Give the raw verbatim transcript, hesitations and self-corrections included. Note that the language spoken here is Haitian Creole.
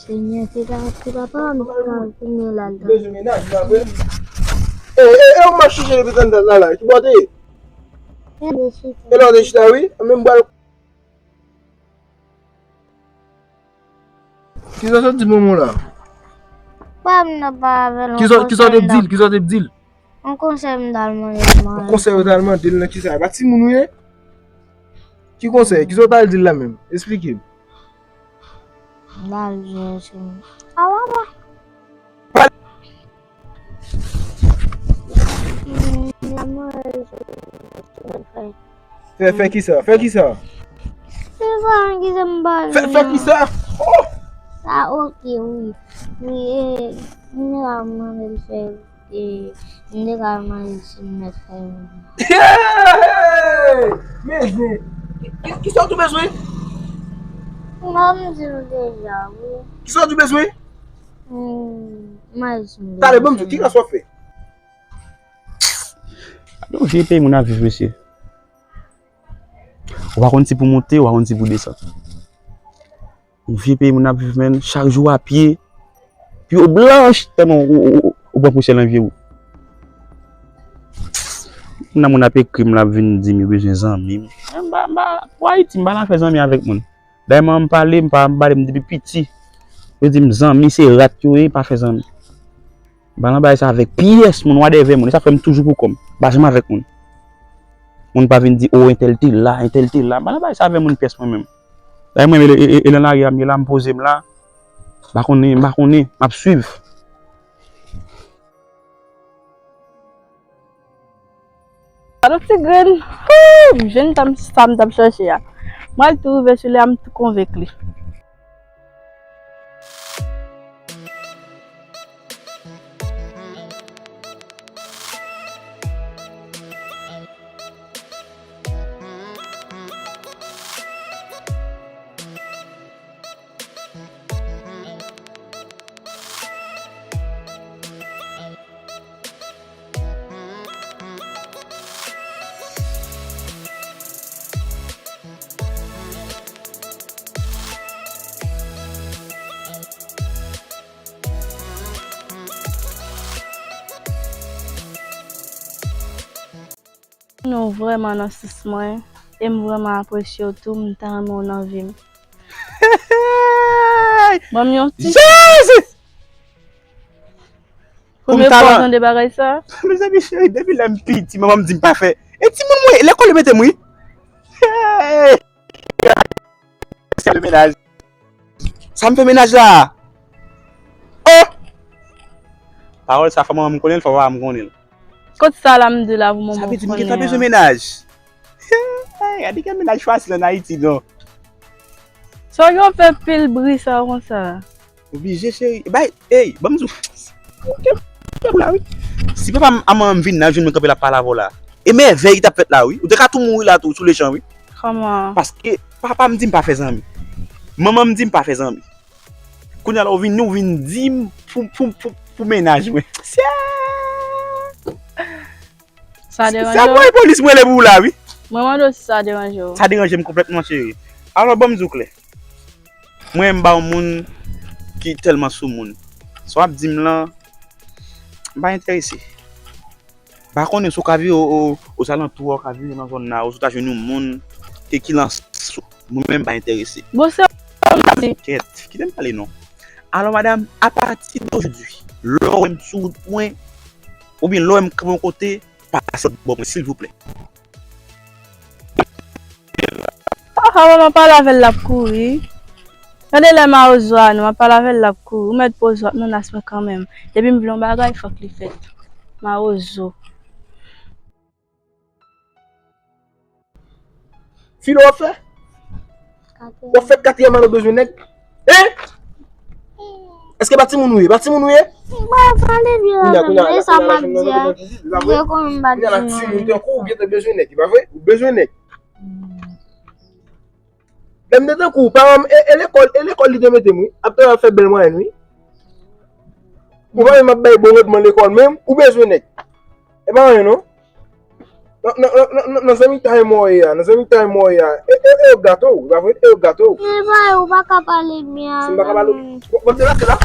Senyè, se pa, se pa pa m ki pral tounen la, l bezwen mennaj la vre. E, e, e, ou m ap chèche depi tanndan la, la. Ki bò w te ye? Gade chita. E la w te chita, wi? Anben m pral. Kisa w sot di bonbon la? Pa m nan pa avè l. Kisa, kisa w te di l? Kisa w te di l? Yon konsèy m t al mande l, mwen. Yon konsèy ou t al mande l nan kisa? E pa timoun ou ye? Ki konsèy? Kisa w t al di l la menm? Esplike m. M t al di l se. A papa. Pale. Mm, la mwen. Fè, fè kisa? Fè kisa? Se sa ki se m pale. Fè, fè kisa? Oh! Sa oke, wi. Wi, e, m te ka mande l fè, e, m te ka mande l si m mèt fè yon. Hey! Men zen! Ki, ki, kisa w tou bezwen? M pa m di l deja, wi. Kisa w tou bezwen? Hmm, m pa di l deja. Talè, ban m di w, ki klas w ap fè? Yon vye peyi moun ap viv, mesye. Ou pa konn si pou monte, ou pa konn si pou desann. Yon vye peyi moun ap viv, menn, chak jou a pye. Pye w blanch, tèlman ou, ou, ou, ou pran pousyè nan vye w. Moun nan moun ap ekri m, l ap vin di m yo bezwen zanmi m. M pa, m pa, pou Ayiti, m pa nan fè zanmi avèk moun. Dayè, mwen, m pale, m pa, m pale, m depi piti. Yo di m zanmi, se rat yo ye, pa fè zanmi. M pa nan bagay sa avèk pyès moun, wadèvè moun. E sa fè m toujou pou kò m. M pa janm avèk moun. Moun pa vin di, o, entèl te la, entèl te la. M pa nan bagay sa avèk moun pyès mwen menm. Dayè mwen, e, e, e, e nan lari a m ye la, m poze m la. M pa konnen, m pa konnen, m ap swiv. Gade ti grenn. Hoo! M jwenn sa m, sa m t ap chèche a. Mwen al tou rive sou li a, m tou konvenk li. Nou vrèman nan sis mwen, e m vrèman apresye w tou, m ta renmen w nan vi m. Ban m yon ti Jezi! Premye fwa w tande bagay sa? Mezanmi cheri, depi lè m piti, manman m di m pa fè. E timoun mwen, lekòl yo mete m wi. Hey! Sa m fè mennaj la. Oh! Pawòl sa fò manman m konnen l, fò papa m konnen l. Kot sa la m di la pou manman m konnen an? Sa vle di m gentan bezwen mennaj. Gade kèl mennaj fasil ann Ayiti non. Sa w gen w fè pil bri sa konsa? Oblije cheri. Bay, ey, ban m di w. Ou gen pwoblèm la wi. Si papa m a manman m vin la, jwenn mwen kanpe la pale avè w la. E mèvèy ki t ap fèt la wi. Ou te ka tou mouri la tou sou lechan wi. Kòman? Paske papa m di m pa fè zanmi. Manman m di m pa fè zanmi. Kounye a la ou vin, ou vin di m pou, pou, pou, pou mennaj mwen. Sa deranje w? Se ap voye polis m rele pou ou la wi. Mwen mande w si sa deranje w. Sa deranje m konplètman cheri. Alò ban m di w klè. Mwen m pa yon moun ki tèlman sou moun. Sa w ap di m lan, m pa enterese. M pa konnen si w ka viv o, o, ozalantou a, w ka viv nan zòn nan, ou si w ta jwenn yon moun ke ki lan sou. Mwen menm m pa enterese. Bon, se ou m ap di. Kèt, kite m pale non. Alò madanm, apati de jodi, lè w wè m sou wout mwen, oubyen lè w wè m kanpe yon kote, pase lòt bò mwen, silvouplè. Ah, ah, m ap pale avè l, l ap kouri. Gade lè mawozo a nou, m ap pale avè l, l ap kouri. Ou mèt poze w ap menas mwen kanmenm. Depi m vle yon bagay, fòk li fèt. Mawozo. Filo w ap fè? W ap fè katriyèm ane w bezwen nèg? Hein? Èske pa timoun ou ye? Pa timoun ou ye? Mwen pale vye la menm, e sa m ap di a. Vye konn m pa timoun. Kounya la timoun tankou w gentan bezwen nèg, e pa vre? Ou bezwen nèg. Lè m te tankou w, paran m, e, e lekòl, e lekòl li te mete m wi. Ap travay ap fè bèl mwayèn wi. Ou pa menm ap bay bon randman lekòl menm, ou bezwen nèg. E pa anyen non. Nan, nan, nan, nan, nan zanmitay mwen ye a, nan zanmitay mwen ye a. E, e, e yo gato, e pa vre, e yo gato. E pa, ou pa ka pale byen. Si m pa ka pale. Bon, bon, se la, se la.